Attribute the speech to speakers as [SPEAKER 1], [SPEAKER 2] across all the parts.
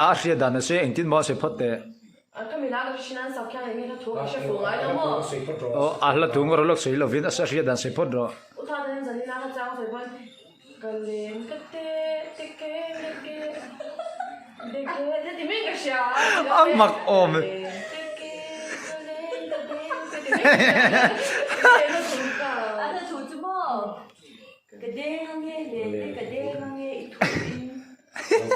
[SPEAKER 1] A hriat dan a se engtin maw a sawi phawt teh. Aw a hla thu ngawr lawk sawi lovin a hriat dan sawi phawt rawh. A mak awm e.
[SPEAKER 2] Ka deng ange len te ka deng ange i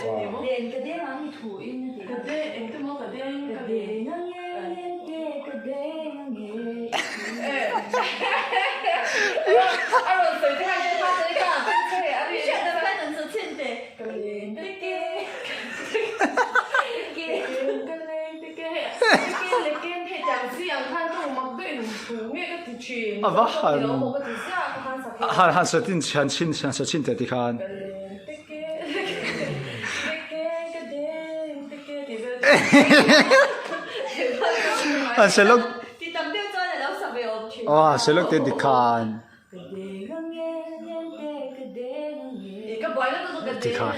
[SPEAKER 2] thu in len ka deng ang i thu in a ti a. Ka deng engte maw ka deng ka deng ange len te ka deng ange i thu in. A rawn sawi te khan ka hma te kha i hriat dan khan an sawi chhin teh. Ka len te ke ke ka leng te ke ke le ke hei tiang chi ang khan ka mak deuh in thu nge ka ti thin.
[SPEAKER 1] A va han. Han han sa tin han chhin han sa chhin teh tikhan. Han sa lawk. Aw han sa lawk teh tikhan. Tikhan.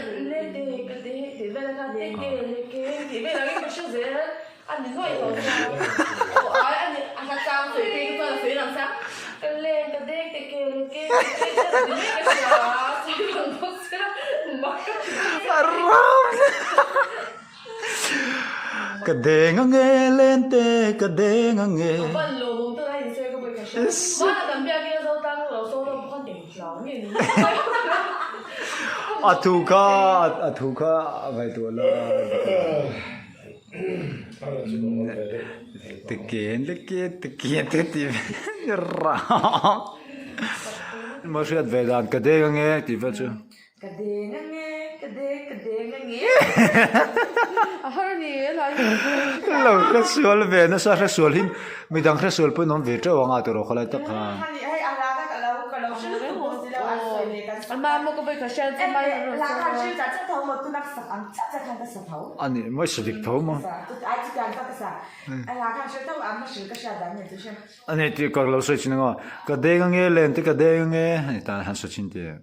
[SPEAKER 1] Ka deng ange lente ka deng ange. A thu kha a thu kha a ngaihtuah la. Tiken tiken tiken te ti ra ma hriat ve dan ka deng ange tih vel chu.
[SPEAKER 2] Ka deng ange ka deng ka deng ange.
[SPEAKER 3] A har ni e lai.
[SPEAKER 1] Lo hre sual ve nasa hre sual hi midang hre sual pawhin awm ve teuh anga tiraw khawlai tak khan. A nih mawi sa dik tho maw? A nih tih ka lo sawi chin ang aw. Ka deng ange len te ka deng ange a ni tan han sawi chin teh.